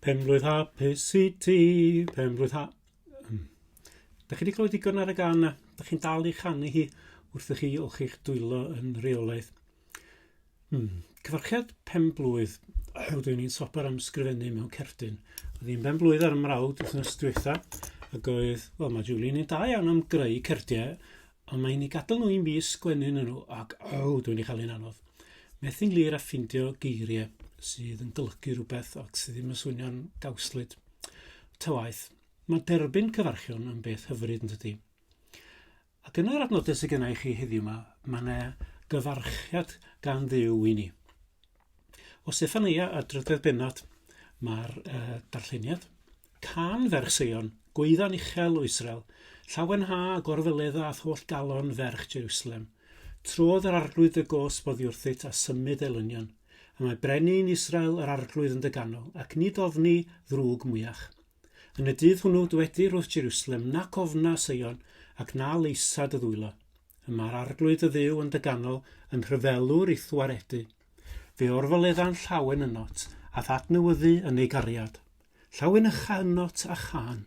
Penblwydd hapus i ti, penblwydd ha... Da chi wedi clywed digon ar y gan na? Da chi'n dal i chanu hi wrth i chi olchi'ch dwylo yn rheolaidd. Cyfarchiad pen-blwydd. O, dwi'n i'n sober am sgrifennu mewn cerdyn. Oedd hi'n ben-blwydd ar y mrawd wythnos diwetha, ac oedd, wel, mae Julie yn da iawn am greu cerdiau, ond mae'n ei gadael nhw i mi sgwennu yn nhw, ac o, dwi'n ei chael hi'n anodd. Methu'n glir a ffindio geiriau sydd yn golygu rhywbeth ac sydd ddim yn swnio'n gawslyd. Ta waeth, mae derbyn cyfarchion yn beth hyfryd yn dydy. Ac yn yr adnodau sydd gennau chi heddiw yma, mae yna gyfarchiad gan Dduw i ni. O Seffaneia a drydedd bennod, mae'r uh, darlleniad. Cân ferch Seion, gweidda'n uchel o Israel, llawenha a gorfeledda a'th holl galon ferch Jerusalem. Trodd yr arglwydd dy gosb oddi wrthyt a symud elynion. Y mae brenin Israel yr arglwydd yn dy ganol, ac nid ofni ddrwg mwyach. Yn y dydd hwnnw dywedir wrth Jerusalem, Nac ofna, Seion, ac na leisa dy ddwylo. Y mae'r Arglwydd dy Dduw yn dy ganol, yn rhyfelwr i'th waredu. Fe orfoledda'n llawen ynot, a'th adnewyddu yn ei gariad. Llawenycha ynot a chân.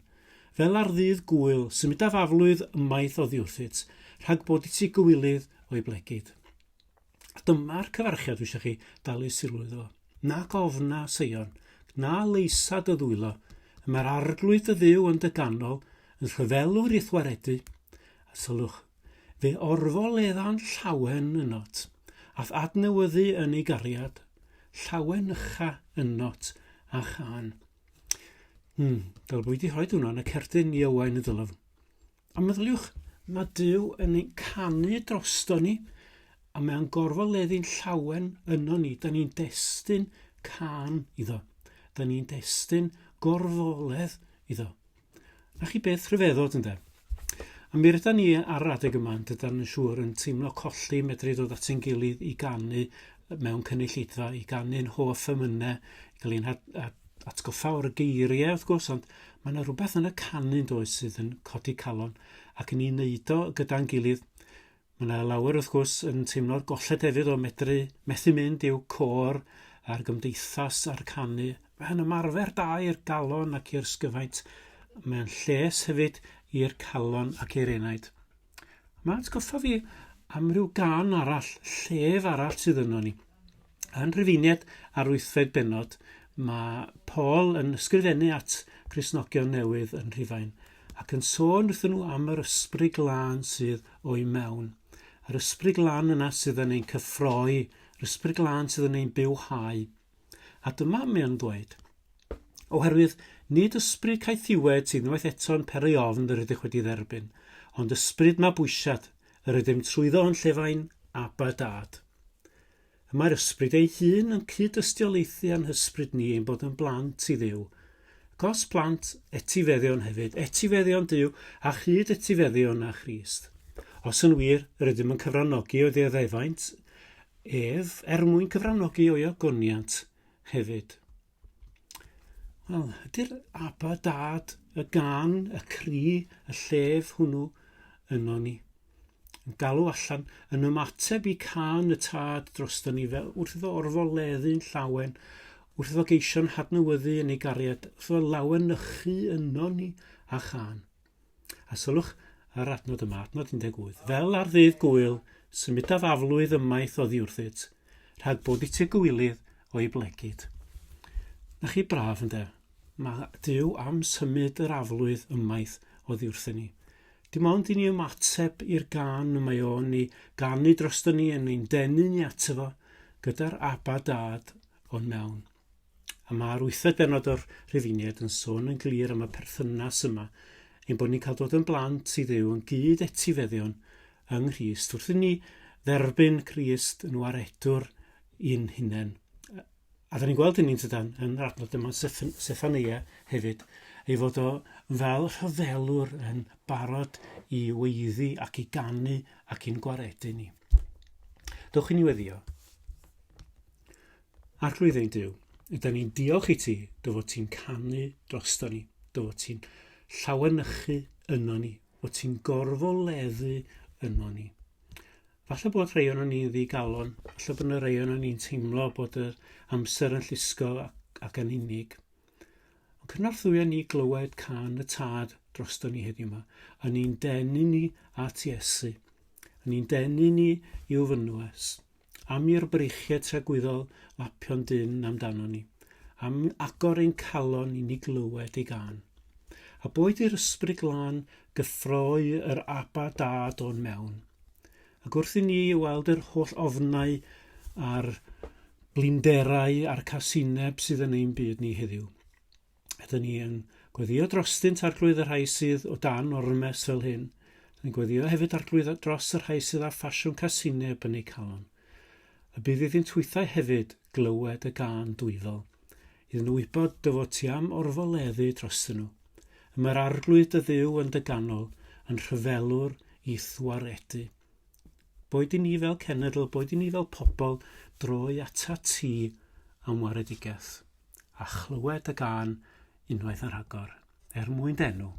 Fel ar ddydd gŵyl, symudaf aflwydd ymaith oddiwrthyt, rhag bod i ti gywilydd o'i blegid. A dyma'r cyfarchiad dwi eisiau chi dalu sylw iddo fo. Nac ofna, Seion, na leisa dy ddwylo, y mae'r arglwydd dy dduw yn dy ganol, yn rhyfelwr i'th waredu. A sylwch, fe orfoledda'n llawen ynot, a'th adnewyddu yn ei gariad, llawenycha ynot a chân. Dyle bod wedi rhoi hwnna yn y cerdyn i Owain y dylaf. A meddyliwch, mae Duw yn ein canu drosto ni, a mae o'n gorfoleddu'n llawen yno ni. Da ni'n destun cân iddo. Da ni'n destun gorfoledd iddo. Na chi beth rhyfeddod ynde? A mi rydan ni ar yr adeg yma, yn dydan yn siŵr, yn teimlo colli medru dod at ein gilydd i ganu mewn cynulleidfa, i ganu'n hoff emynau, i gael ein atgoffa o'r geiriau wrth gwrs, ond mae yna rhywbeth yn y canu yn does sydd yn codi calon ac yn ei wneud o gyda'n gilydd. Mae yna lawer wrth gwrs yn teimlo'r golled hefyd o medru methu mynd i'w côr a'r gymdeithas a'r canu. Mae'n ymarfer da i'r galon ac i'r sgyfaint. Mae'n lles hefyd i'r calon ac i'r enaid. Mae'n atgoffa fi am ryw gân arall, llef arall sydd yno ni. Yn Rhufeiniaid a'r wythfed bennod, mae Paul yn ysgrifennu at Gristnogion newydd yn Rhufain ac yn sôn wrthyn nhw am yr ysbryd glân sydd o'i mewn. Yr ysbryd glân yna sydd yn ein cyffroi, yr ysbryd glân sydd yn ein bywhau. A dyma mae o'n dweud, Oherwydd nid ysbryd caethiwed sydd unwaith eto'n peri ofn yr ydych wedi dderbyn, ond ysbryd mabwysiad, yr ydym trwyddo yn llefain, Abba Dad. Y mae'r ysbryd ei hun yn cyd-dystiolaethu â'n hysbryd ni ein bod yn blant i Dduw. Ac os plant, etifeddion hefyd, etifeddion Duw a chyd-etifeddion â Christ. Os yn wir, yr ydym yn cyfranogi o'i ddioddefaint ef, er mwyn cyfranogi o'i ogoniant hefyd. Wel, ydy'r Abba Dad, y gân, y cri, y llef hwnnw yno ni? Yn galw allan, yn ymateb i cân y tad drosto ni fel wrth iddo orfoleddu'n llawen, wrth iddo geisio'n hadnewyddu yn ei gariad, wrth iddo lawenychu yno ni a chân. A sylwch ar adnod yma, adnod 18. Fel ar ddydd gwyl, symudaf aflwydd ymaith oddi wrthyt, rhag bod i ti gywilydd o'i blegid. Na chi braf ynde? Mae Duw am symud yr aflwydd ymaith oddi wrthyn ni. Dim ond i ni ymateb i'r gân y mae o'n ni ganu drosto ni yn ein denu ni ato fo gyda'r Abba Dad o'n mewn. A mae'r wythfed bennod o'r Rhufeiniaid yn sôn yn glir am y perthynas yma, ein bod ni'n cael dod yn blant i Dduw yn gyd etifeddion yng Nghrist, wrth i ni dderbyn Crist yn waredwr i'n hunain. A da ni'n gweld hynny'n tydan, yn yr adnod yma, Seffaneia hefyd, ei fod o fel rhyfelwr yn barod i weiddi ac i ganu ac i'n gwaredu ni. Dewch i ni weddio. Arglwydd ein Duw, ydan ni'n diolch i ti dy fod ti'n canu drosto ni, dy fod ti'n llawenychu yno ni, fod ti'n gorfoleddu yno ni. Falle bod rhai o'n ni'n ddigalon, falle bod yna rhai o'n ni'n teimlo bod yr amser yn llusgo ac, ac yn unig. Ond cynorthwyo ni glywed cân y Tad droston ni heddiw yma, a ni'n denu ni at Iesu, a ni'n denu ni i'w fynwes, am i'r breichiau tragwyddol lapio'n dynn amdano ni, am agor ein calon i ni glywed ei gân. A boed i'r Ysbryd Glân gyffroi yr Abba Dad o'n mewn. Ac wrth i ni weld yr holl ofnau a'r blinderau a'r casineb sydd yn ein byd ni heddiw, ydyn ni yn gweddio drostynt Arglwydd y rhai sydd o dan ormes fel hyn. Ydyn ni'n gweddio hefyd Arglwydd dros y rhai sydd â ffasiwn casineb yn eu calon. Y bydd iddynt hwythau hefyd glywed y gân dwyfol, iddyn nhw wybod dy fod ti am orfoleddu drostyn nhw. Y mae'r Arglwydd dy Dduw yn dy ganol, yn rhyfelwr i'th waredu. Boed i ni fel cenedl, boed i ni fel pobl, droi atat ti am waredigaeth, a chlywed y gân unwaith yn rhagor, er mwyn dy enw.